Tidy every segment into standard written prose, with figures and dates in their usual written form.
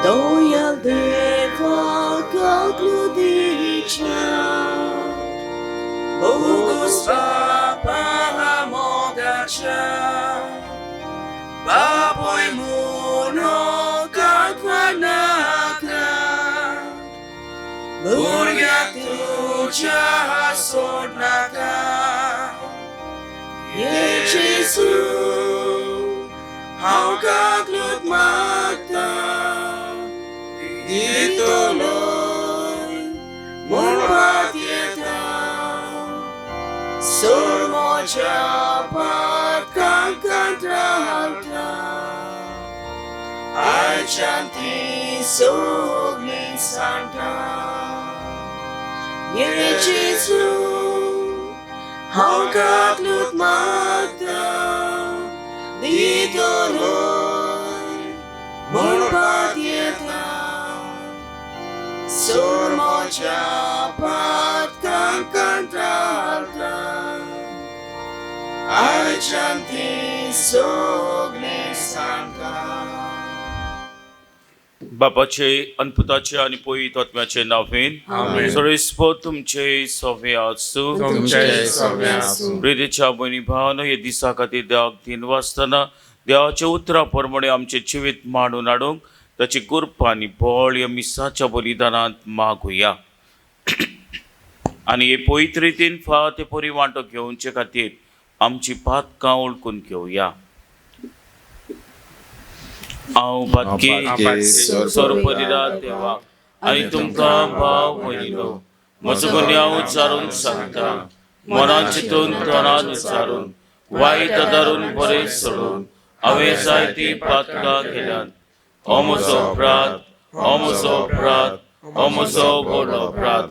Doyal deva kakludicha Boguspa pahamodacha Baboy muno kakwanakra Burgatucha sonaka Ye Jesu How kaklut mata Dituloy Murpatyeta Surmoja Pagkakantralta Archanti Sugli Santa Ye Jesu How kaklut mata Dituloy Murpatyeta Surmoja Pagkakantralta Archanti Sugli Santa. बापाचे आणि पुताचे आणि पवित्र आत्म्याचे नांवेन सर्वेस्पर तुमचे सवे आसूं. तुमचे सवे आसूं. प्रितीच्या भयणी भावानो, हे दिसा खातीर देवाक दिन वाचतना देवाच्या उतरा प्रमाणे आमचें जिवीत मांडून हाडूंक ताची कृपा आनी बळ ह्या मिसाच्या बलिदानांत मागुया आनी हे पवित्र रितीन फाव ते परी वांटो घेवचे खातीर आमची पातकां वळखून घेवया. हांव पातकी सरपदिदा देवाक आनी तुमकां भाव भयणीनो म्हजो गुन्यांव उच्चारून सांगता, मनान चिंतून तोंडान उच्चारून वायट आदारून बरें सोडून हांवें जायतीं पातकां केल्यांत. हो म्हजो अपराध, हो म्हजो अपराध, हो म्हजो व्हडलो अपराध.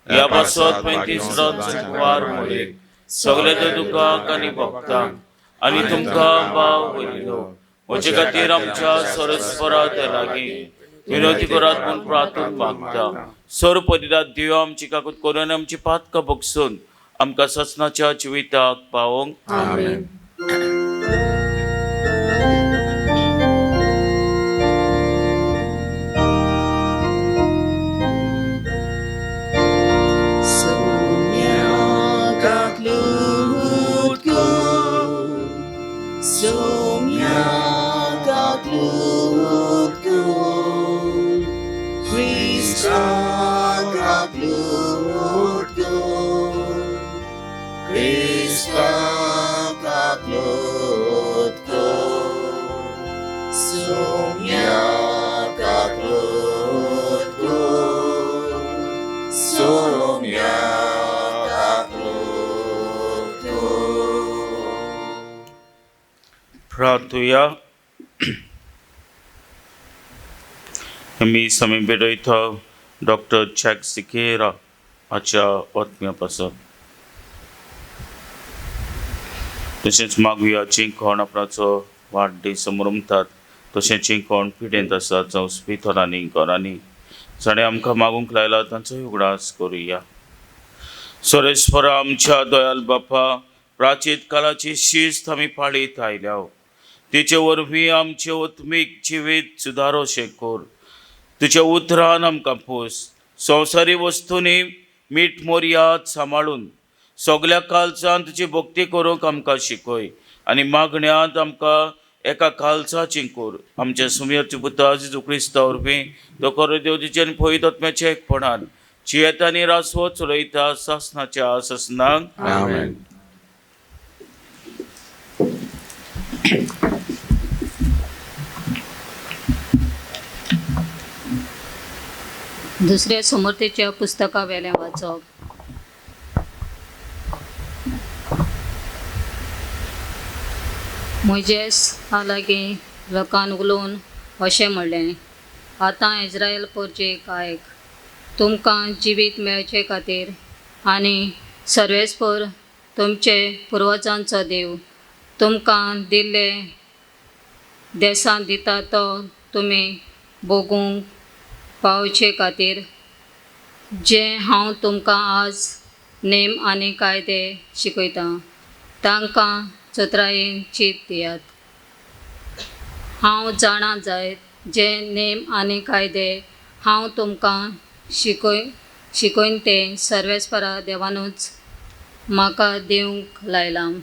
ह्या पासत 35 वार मोडीक सगळे ते दुखाक आनी भक्तांक आनी तुमकां भाव भयणीनो म्हजे खातीर आमच्या सरस्परा लागीं विनवती करात म्हूण प्रार्थून मागता. सरपदिदा देव आमची काकूत करून आमची पातकां बगसून आमकां ससनाच्या जिविताक पावोवंक. आमेन. Sumya kaklut ko, Sumya kaklut ko, Krista kaklut ko, Krista kaklut ko, Sumya kaklut ko, Sumya kaklut ko. प्रार्थुया. आमी समी भेटयता डॉक्टर जॅक सिकेरा हाच्या आत्म्या पासत. तशेंच मागुया जी कोण आपणाचो वाडदीस समरमतात, तशेंच जी कोण पिडेंत आसात जावं स्पितळांनी घरांनी जाणें आमकां मागूंक लायला तांचोय उगडास करुया. सोरेस्परा आमच्या दयाल बापा, प्राचीन काळाची शिस्त आमी पाळीत आयल्या, तिचे वरवीं आमचें आत्मीक जिवीत सुदारो कर. तुज्या उतरान आमकां पोस, संवसारी वस्तूंनी मीठ मोर्याद सांबाळून सगल्या कालचान तुजी भक्ती करूंक आमकां शिकय आनी मागण्यांत आमकां एका कालचाची कर. आमच्या सुमयरच्या पुता जेजू क्रिस्ता वरवीं तो खरो देव तिचे आनी पवित्र आत्म्याच्या एकपणान जियेता आनी रासवत चलयता सासनाच्या ससनाक. आमेन. दुसऱ्या समर्थेच्या पुस्तका वेलें वाचप. मोयजेस लागीं लोकान उलोवन अशें म्हणलें, आतां इज्रायल परजेक आयक, तुमकां जिवीत मेळचे खातीर आनी सर्वेस्पर तुमचे पुर्वजांचो देव तुमकां दिल्ले देसांत दिता तो तुमी भोगूंक पावचे खातीर जें हांव तुमकां आज नेम आनी कायदे शिकयतां तांकां चतुरायेन चीत दियात. हांव जाणा जायत जे नेम आनी कायदे हांव तुमकां शिकयन ते सर्वेस्परा देवानूच म्हाका दिवंक लायलां.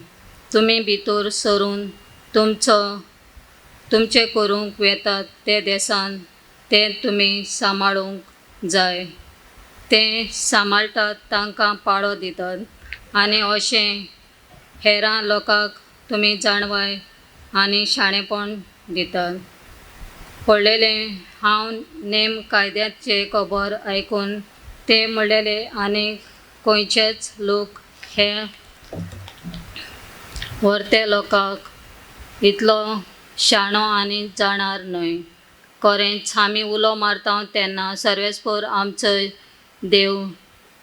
तुमी भितर सरून तुमचें करूंक वेतात ते देसान तें तुमी सांबाळूंक जाय. तें सांबाळटात तांकां पाळो दितात आनी अशें हेरां लोकांक तुमी जाणवाय आनी शाणेपण दितात. पडलेलें हांव नेम कायद्याचे खबर आयकून ते म्हणलेले आनी खंयचेच लोक हे व्हरते लोकांक इतलो शाणो आनी जाणार न्हय. खरेंच आमी उलो मारता तेन्ना सर्वेस्पर आमचो देव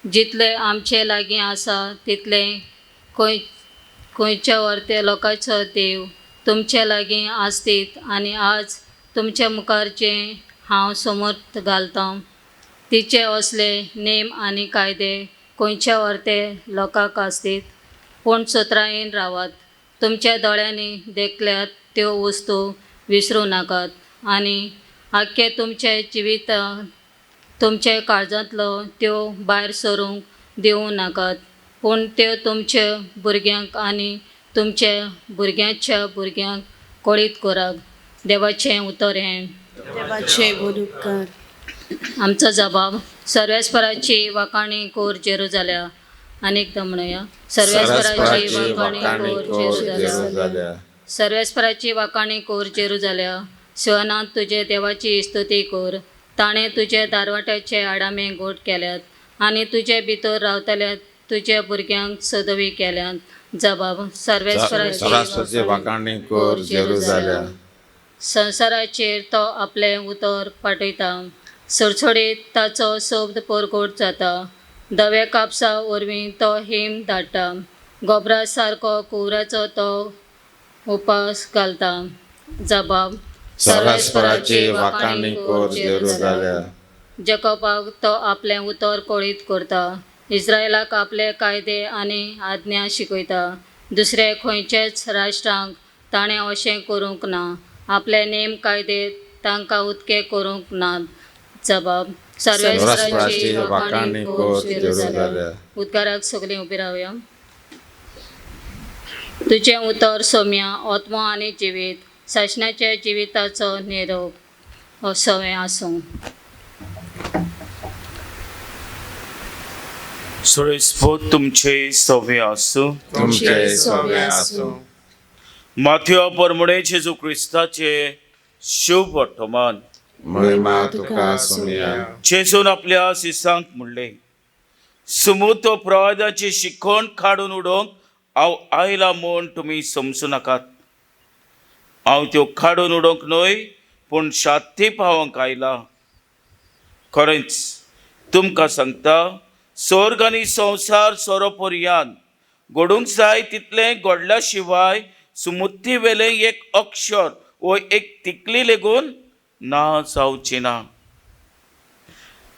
जितले आमचे लागीं आसा तितले खंयच्या व्हरते लोकांचो देव तुमचे लागीं आसतीत आनी आज तुमचे मुखार जें हांव समर्थ घालतां तिचे असले नेम आनी कायदे खंयच्या व्हरते लोकांक आसतीत. पूण चतुरायेन रावात, तुमच्या दोळ्यांनी देखल्यात त्यो वस्तू विसरूं नाकात आनी आख्खे तुमचे जिवीत तुमचे काळजांतलो त्यो भायर सरूंक दिवं नाकात, पूण त्यो तुमच्या भुरग्यांक आनी तुमच्या भुरग्यांच्या भुरग्यांक कळीत करात. देवाचें उतर हें. देवाचे उपकार. आमचो जबाब सर्वेस्पराची वाखाणी कोर जेरुजाल्या. आनी एकदां म्हणुया, सर्वेस्पराची वाखाणी कोर जेरुजाल्या. सर्वेस्पराची वाखाणी कोर जेरुजाल्या. शिवनांत तुजे देवाची स्तुती कोर. ताणें तुजे दारवाट्याचे आडामे गोट केल्यात आनी तुजे भितर रावतल्या तुज्या भुरग्यांक सदवी केल्यात. जबाब सर्वेस्पराची वाखाणी कोर जेरुजाल्या. संवसाराचेर तो आपलें उतर पाठयता, सुडसुडीत ताचो शब्द परगट जाता. धव्या कापसा वरवीं तो हिम धाडटा, गोबरा सारको कुवराचो तो उपास घालता. जबाब सर्वेस्पराची वाखाणी कोर जेरुजाल्या. जकोबाक तो आपलें उतर कळीत करता, इस्रायलाक आपले कायदे आनी आज्ञा शिकयता. दुसरे खंयचेच राष्ट्रांक ताणें अशें करूंक ना, आपले नेम कायदे तांकां उदके करूंक ना. जबाब सर्वेस्पराची वाखाणी कोर जेरुजाल्या. उदकाराक सगळीं उबी रावया. तुजें उतर सोम्या आत्मो आनी जिवीत सासणाच्या जिविताचो निरोप सवें आसूं. सर्वेस्पर तुमचे सवे आसूं. तुमचे सवे आसूं. माथ्यो परमणे जेजू क्रिस्ताचे शुभ वर्तमान. महिमा तुका सोम्या. जेजून आपल्या शिसांक म्हणलें, सुमुतो प्रवादाची शिकवण काडून उडोवंक हांव आयला म्हूण तुमी समजूं नाकात. हांव त्यो काडून उडोवंक न्हय, पूण शाती पावोवंक आयला. खरेंच तुमकां सांगता, स्वर्ग आनी संवसार सोरोपर्यान घडूंक जाय तितलें घडल्या शिवाय सुमुत्ती वेलें एक अक्षर वो एक तिकली लेगून ना जावची ना.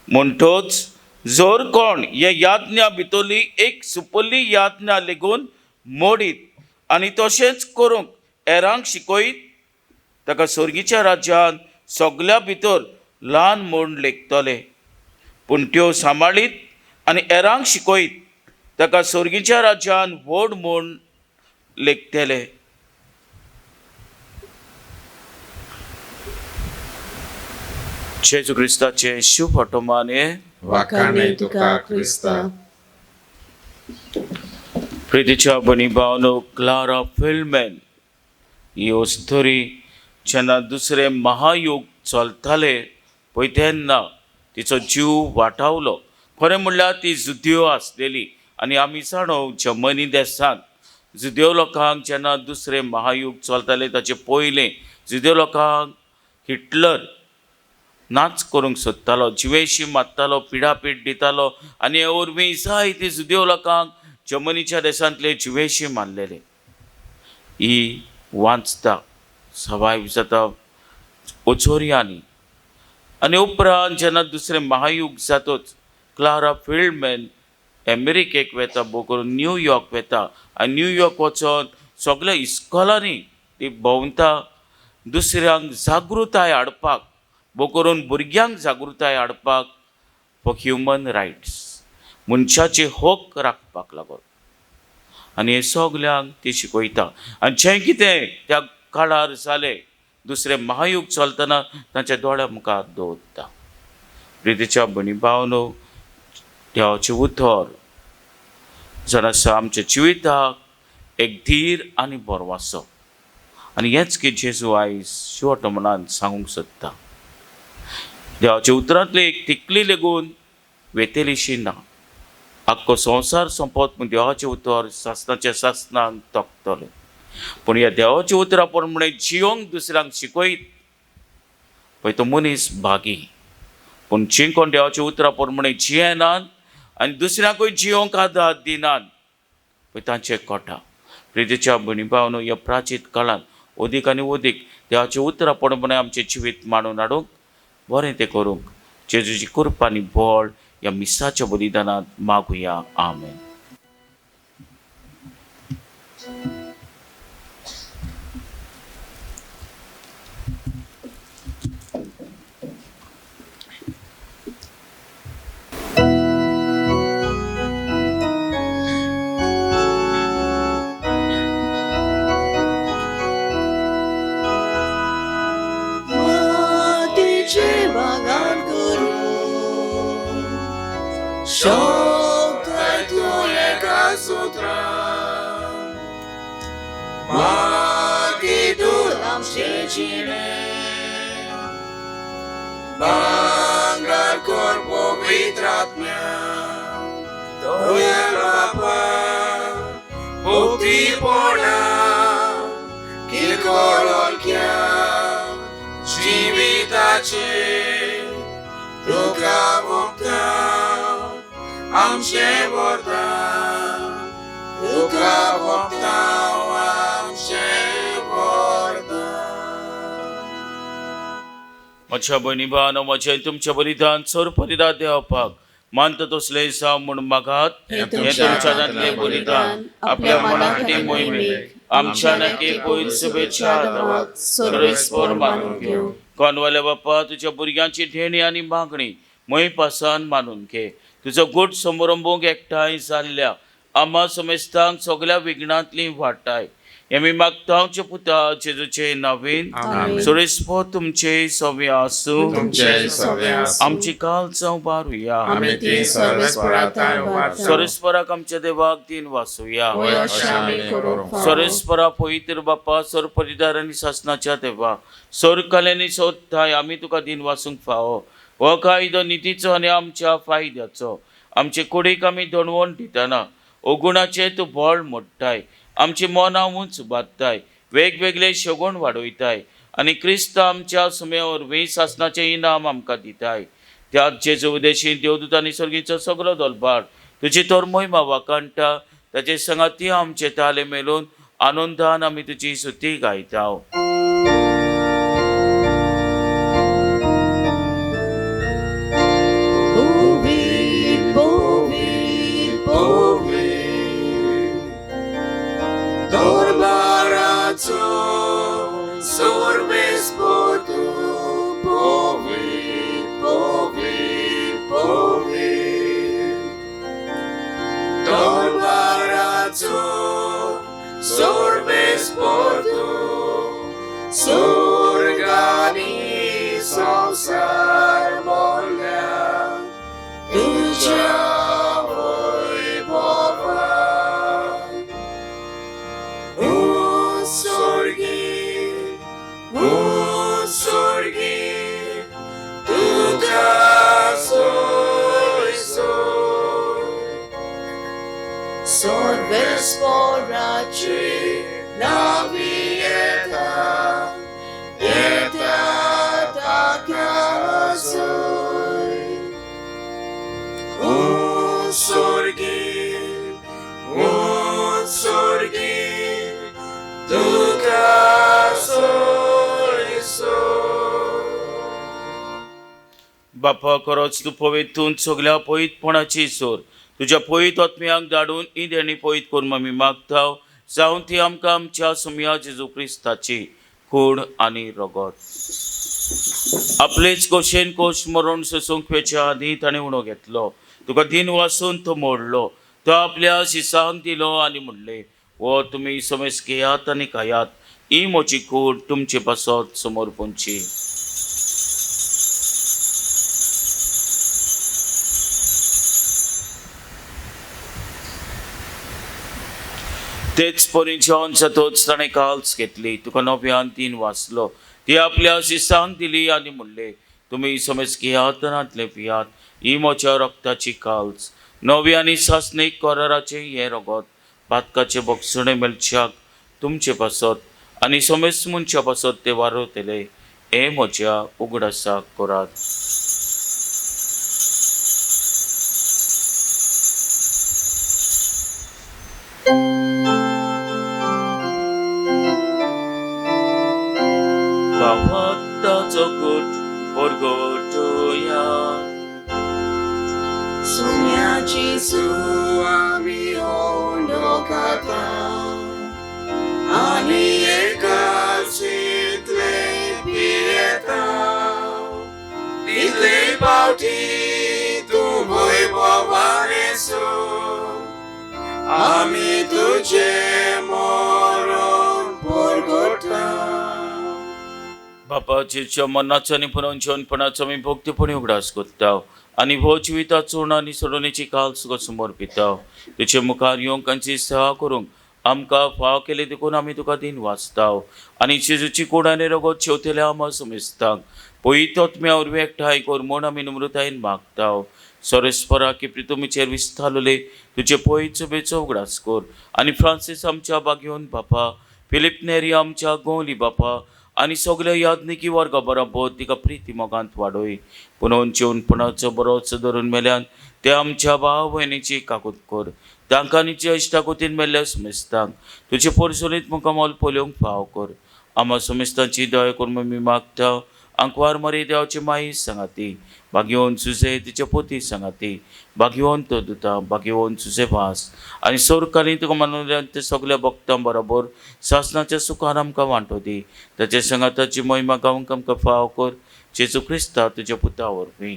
म्हणटोच जर कोण हे याज्ञा भितरली एक सुपल्ली याज्ञा लेगून मोडीत आनी तशेंच करूंक हेरांक शिकयत, ताका स्वर्गीच्या राज्यान सगल्या भितर ल्हान म्हूण लेखतले. पूण त्यो सांबाळीत आनी हेरांक शिकयत ताका स्वर्गीच्या राज्यान व्हड म्हूण लेखतले. जेजू क्रिस्ताचे शुभ वर्तमान. वाखाणी तुका क्रिस्ता. प्रितीच्या भयणी भावनो, क्लारा फिल्मॅन ही अस्तुरी जेन्ना दुसरें महायुग चलताले पळय तेन्ना तिचो जीव वाटावलो. खरें म्हणल्यार ती जुद्यो आसलेली आनी आमी जाणो जर्मनी देशांत जुदेव लोकांक जेन्ना दुसरें महायुग चलतालें ताचे पयलें जुदेव लोकांक हिटलर नाच करूंक सोदतालो, जिवेशी मारतालो, पिडापीड दितालो आनी हे वरवीं जायते जुदेव लोकांक जर्मनीच्या देशांतले जिवेशी मारलेले. ही वाचता सवाय जाता ओचोरयांनी आनी उपरांत जेन्ना दुसरें महायुग जातच क्लारा फिल्डमॅन अमेरिकेक वेता, भोव करून न्यूयॉर्क वेता आनी न्यूयॉर्क वचोन सगल्या इस्कॉलांनी ती भोंवता, दुसऱ्यांक जागृताय हाडपाक, भोव करून भुरग्यांक जागृताय हाडपाक फॉर ह्युमन रायट्स, मनशाचे हक राखपाक लागून. आनी हे सगल्यांक ती शिकयता. आनी जें कितें त्या काळार जालें दुसरें महायुग चलतना तांच्या दोळ्या मुखार दवरता. प्रितीच्या भयणी भावनो, देवाचें उतर जाण आसा आमच्या जिविताक एक धीर आनी बरवासो. आनी हेंच की जेजू आयज शेवट मनान सांगूंक सोदता. देवाच्या उतरांतली एक तिकली लेगून वेतेलीशी ना. आख्खो संवसार सोंपत पूण देवाचें उतर सासणाच्या सासणाक तोखतलें. पूण ह्या देवाच्या उतरा प्रमाणे जियोंक दुसऱ्यांक शिकयत पळय तो मनीस भागी. पूण जी कोण देवाच्या उतरा प्रमाणे जियेनात आनी दुसऱ्यांकूय जियोंक आदार दिनात पळय तांचे कोटा. प्रितीच्या भयणी भावनो, ह्या प्राचीन काळांत अदीक आनी अदीक देवाच्या उतरा प्रमाणे आमचें जिवीत मांडून हाडूंक बरें तें करूंक जेजूची कृपा आनी बळ ह्या मिसाच्या बलिदानांत मागुया. आमेन. मातीचे बागान करू शोभताय तूं एका सुत्रान, माती तूं आमचें जिणें, भांगर कर पवित्र आत्म्यान, दया बापा मुक्तीपणा किरकोळ ओळख्या जिविताचे तुका मुक्ता आमचें वरदान, तुका मुक्ता आमचें वरदान. म्हज्या भयणी भावांनो, म्हजें तुमचें बलिदान सर्वपरिदा देवपाक मानता तसलें जावं म्हूण मागात. हे हें तुमच्या हातांतलें बलिदान आपल्या मनाक मोहिमेक आमच्या नाके पयर शुभेच्छा देवाक सर्वेस्पर मानून घेवं. कोनवाल्या बाप्पा, तुज्या भुरग्यांची धेणी आनी मागणी मोही पासान मानून घे. तुजो गोट समारंभूंक एकठांय जाल्ल्या आम्हा समेस्तांक सगल्या विघ्नांतली वाटाय. हें आमी मागता आमच्या पुता जेजूचे नांवेन. आमेन. सर्वेस्पर तुमचे सवे आसूं. तुमचे सवे आसूं. आमची काल जावं बारुया. आमी ती सर्वेस्पराताय उबारता. सर्वेस्पराक आमच्या देवाक दिन वासुया. होय, अशें आमी करूंक फावो. सर्वेस्परा पवित्र बापा, सरपरिदार आनी सासणाच्या देवा, सरकाल्यांनी सोदताय आमी तुका दिन वासूंक फावो. हो कायदो नितीचो आनी आमच्या फायद्याचो. आमचे कुडीक आमी दणवण दितना अगुणाचें तूं बळ मोडटाय, आमची मनां उंच बांदताय, वेगवेगळे शगुण वाडयताय आनी क्रिस्त आमच्या सुम्या वरवीं सासणाचें इनाम आमकां दिताय. त्याच जेजू उदेशी देवदूत आनी सर्गीचो सगळो दलभार तुजी तर मोहिमा वाखाणटा. ताचे संगाती आमचे ताले मेलून आनंदान आमी तुजी सुती गायता. Povi, povi, povi, Dorbarazzo, sorvesportu, povi, povi, povi, Dorbarazzo, sorvesportu, surgani संसार मोडल्या तुझ्या वैभवान. उत्सर्गी, उत्सर्गी, तुका सोय सोय. सर्वेस्पराची नावी येता, येता ताका सोय. उत्सर्गी, उत्सर्गी, तुका सोय सोय. बापा खरोच तूं पवितून सगल्या पवितपणाची सोर तुज्या पवित आत्म्याक धाडून ही देणी पवित करून आमी मागता जावन ती आमकां आमच्या सुमया जेजू क्रिस्ताची कूड आनी रगत. आपलेच गोशेन कोश मरण सोसूंक वेच्या आदीं ताणें उणो घेतलो, तुका दिन वासून तो मोडलो, तो आपल्या शिसांक दिलो आनी म्हणलें, हो तुमी समेस घेयात आनी खायात, ही म्हजी कूड तुमचे पासत समोर पोंची. तेच परी जेवण जातच ताणें काल्स घेतली, तुका नव्यान तीन वाचलो, ती आपल्या शिसांक दिली आनी म्हणलें, तुमी समेज घेयात आनी पियात, ही म्हज्या रक्ताची काल्स, नवी आनी सासणीक कराराचें हें रगत पातकाचें बक्षणें मेळच्याक तुमचे पासत आनी समेज मनशा पासत तें वारवतले, हें म्हज्या उगडासाक करात. बाबाचो कूट परगटोया. Sumya Jesu ami onokata ani ekasitle pieta ditle pauti tu voivovaresu ami tuje moron porgota. बापाच्या मनाचो आनी पुनर्जीवनपणाचो आमी भक्तीपणी उगडास करता आनी हो जिविताचो आनी सोडोवणेची काल तुका समर्पिता. तुजे मुखार येवंक आनी सेवा करूंक आमकां फाव केली देखून आमी तुका दिन वाचता आनी जेजूची कूड आनी रगत शेवतेल्या आमा समेस्तांक पयत आत्म्या वरवीं एकठांय कर म्हूण आमी नम्रतायेन मागता. सरेस्परा की प्रितुमीचेर विस्तारले तुजे पयत सभेचो उगडास कर आनी फ्रांसीस आमच्या बागेवन बापा, फिलीप नेरी आमच्या गोवली बापा आनी सगल्या याज्ञिकी वर्गा बरोबर तिका प्रिती मोगांत वाडय. पुनोवन जेवणपणाचो बरोच धरून मेल्यान ते आमच्या भाव भयणीची काकूत कर, तांकां निचे इश्टाकोतीन मेल्ल्या समेस्तांक तुजे पोरसोलीत मुखामोल पळोवंक फाव कर. आमा समेस्तांची दया करून आमी मागता. आंकवार मरी देवाची माई सांगाती, भाग्यवंत सुसे तिचे पोती सांगाती, भाग्यवंत दुता, भाग्यवंत सुसे भास आनी सोरकाली तुका मानवल्या ते सगल्या भक्तां बरोबर सासनाच्या सुखान आमकां वांटो दी. ताचे सांगाताची महिमा गावंक आमकां फाव कर, जेजू क्रिस्ता तुज्या पुता वरवीं.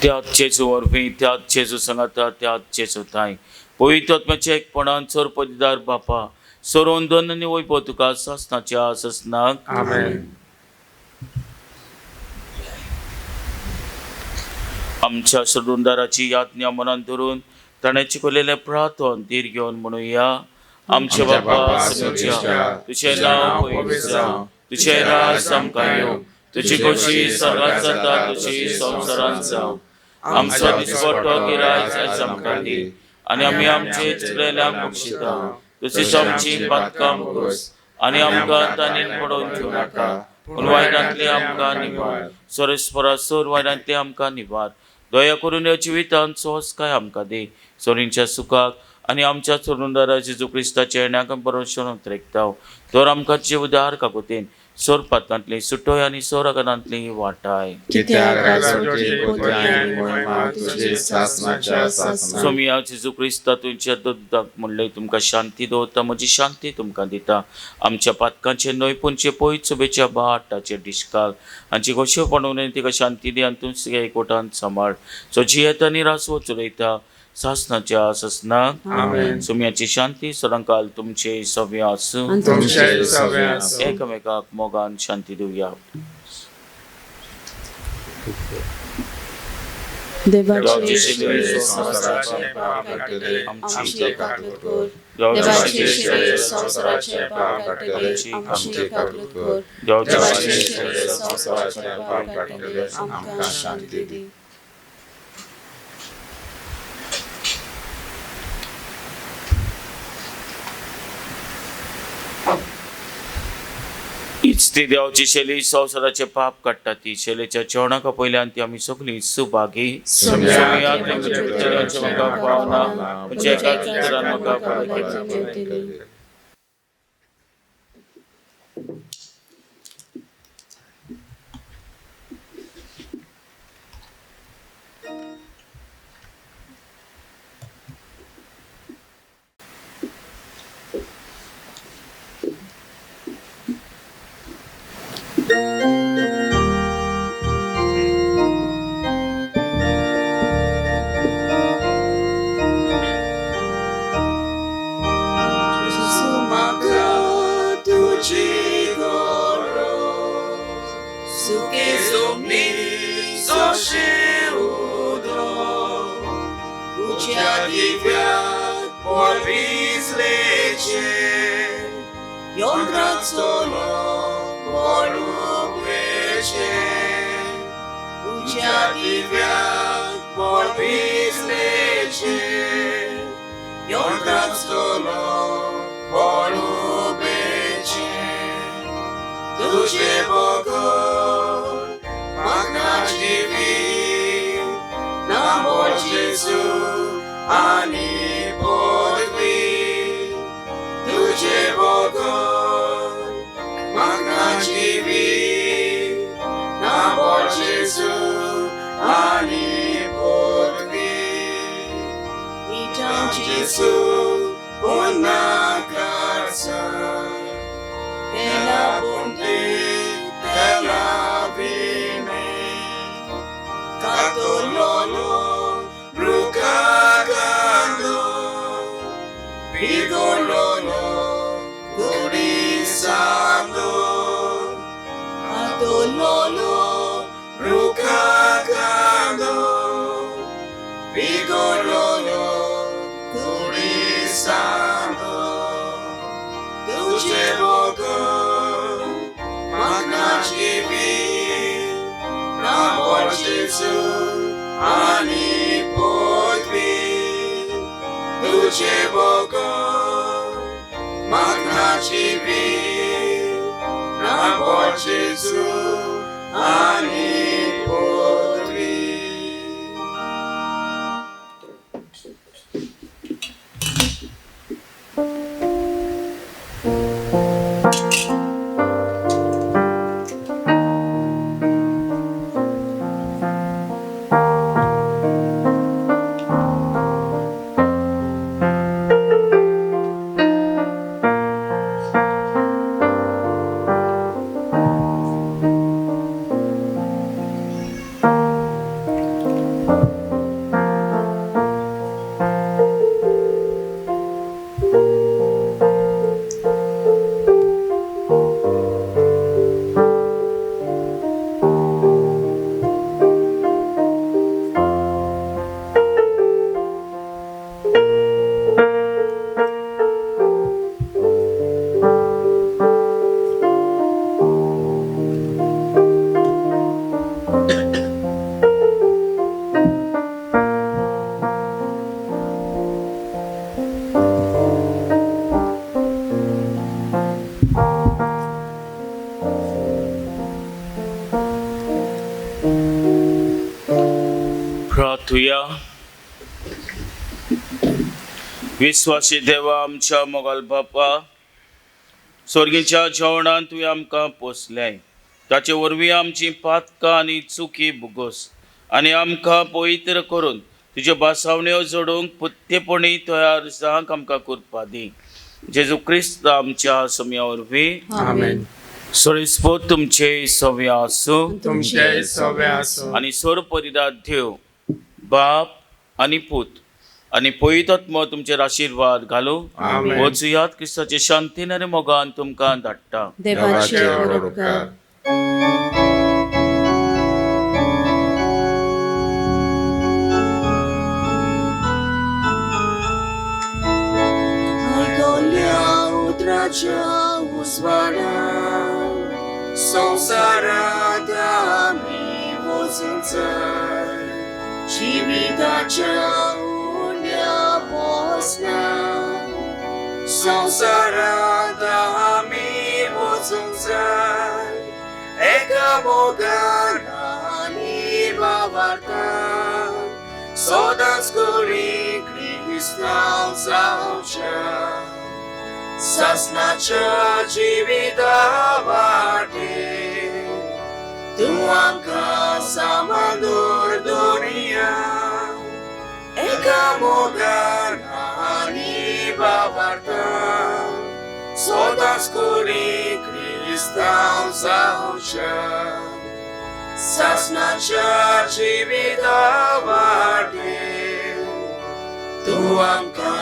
त्याच जेजू वरवीं, त्याच जेजू सांगाता, त्याच जेजू थांय पवित्र आत्म्याच्या एकपणान सोर पदिदार बापा सोरोवन दोन आनी वयपो तुका सासनाच्या सासनाक. आमेन. आमच्या सोडूनदाराची याज्ञा मनान धरून ताणें चिकवलेलें प्रार्थन धीर घेवन म्हणुया. आमच्या बापा सगळ्या तुजें नांव पवित्र जावं, तुजें राज आमकां येवं, तुजी खोशी सर्गांत जाता तशी संवसारांत जावं. आमचो दिसपट्टो गिरायक आयज आमकां दी आनी आमी आमचे चुकलेल्यांक बक्षिता तशीच आमची पातकां भोगस आनी आमकां ताणें पडोवन घेवं नाका, पूण वायटांतली आमकां निवार. सोरेस्परा सोर वायटांतली आमकां निवार. दया करून ह्या जिवितांत सोंसकाय आमकां दी, सोरींच्या सुखाक आनी आमच्या सोडूनदारा जेजू क्रिस्ताच्या येण्याक बरो शरण त्रेकता तर आमकां जीव उदार काकुतीन सोर पातांतली सुटोय आनी सोरागनांतली वाटाय. सोमिया जेजू क्रिस्ता तुमच्या दुदाक म्हणलें, तुमकां शांती दवरता, म्हजी शांती तुमकां दिता. आमच्या पातकांचे न्हय पूण पयत सभेच्या बाट ताचे डिस्काल हांची गोशेपण पणून तिका शांती दी आनी तुमच्या एकवटान सांबाळ. सो जियेता आनी रासवो चलयता सासनाच्या सासनाक. आमेन. सोम्याची शांती सदांकाल तुमचे सव्या आसूं. आनी तुमचे सगळे आसूं. एकामेकाक मोगान शांती दिवया. देवाचे शिलुवे संवसाराचे पाप काडटले, आमची काकूत कर. देवाचे देवाचे शिलुवे संवसाराचे पाप काडटले, आमची काकूत कर. देवाचे देवाचे शिलुवे शिलुवे संवसाराचे पाप काडटले, आमकां शांती दी. हीच ती देवाची शैली संवसाराचे पाप काडटा. ती शैलीच्या जेवणाक पयल्यान ती आमी सगळीं सुभागी. सोम्या, तुमच्या पितरांचे म्हाका पावना, तुमच्या एका चित्रान म्हाका पावना. मेळटली. सुके जमनीचो उदक उच्या दिव्याक पोरविजलेचे यंत्राचो बोलुपेचे उच्या दिव्याक पोरविजलेचे यंत्राचो बोलुपेचे तुझे बगर म्हाका जिवीत ना मोर जेजू आनी पदवी तुझे बगर म्हाका जिवीत ना मोर जेजू आनी पदवी नितां जेजू पुन्हा करसा Della bonté, della vime, Catololo, Rucagando, Pigololo, Gurisando, Catololo, Rucagando, Pigololo, Gurisando, तुझे बगर म्हाका जिवीत ना मोर जेजू आनी पदवी तुझे बगर म्हाका जिवीत ना मोर जेजू आनी पदवी. प्रार्थुया. विश्वासी देवा आमच्या मोगाल बापा, स्वर्गीच्या जेवणान तुवें आमकां पोसलें, ताचे वरवीं आमची पातकां आनी चुकी भुगोस आनी आमकां पवित्र करून तुज्यो भासावण्यो जोडूंक पुत्तेपणी तयार जावंक आमकां कृपा दी. जेजू क्रिस्त आमच्या सम्या वरवीं. आमेन. सोरिस्पोत तुमचे सव्या आसूं तुमचे सवे आसूं आनी सोर परिदात देव बाप आनी पूत आनी पवित्र तुमचेर आशिर्वाद घालूं. आमेन. वचुयात क्रिस्ताचे शांतीन आनी मोगान तुमकां धाडटा. देवाचे व्हड उपकार. आयकल्या उतराच्या उजवाडान संवसारांत आमी वचूंक जाय जिविताच्या उण्या बसना संवसारांत आमी वचूंक जाय एका मोगान आनी भावार्थान सदांच करी क्रिस्तांव जावच्या सासनाच्या जिविता वाटेर तूं आमकां सामादोर दवरिया एका मोगान आनी भावार्थान सदांच करी क्रिस्तांव जावच्या सासनाच्या जिविता वाटेर तूं आमकां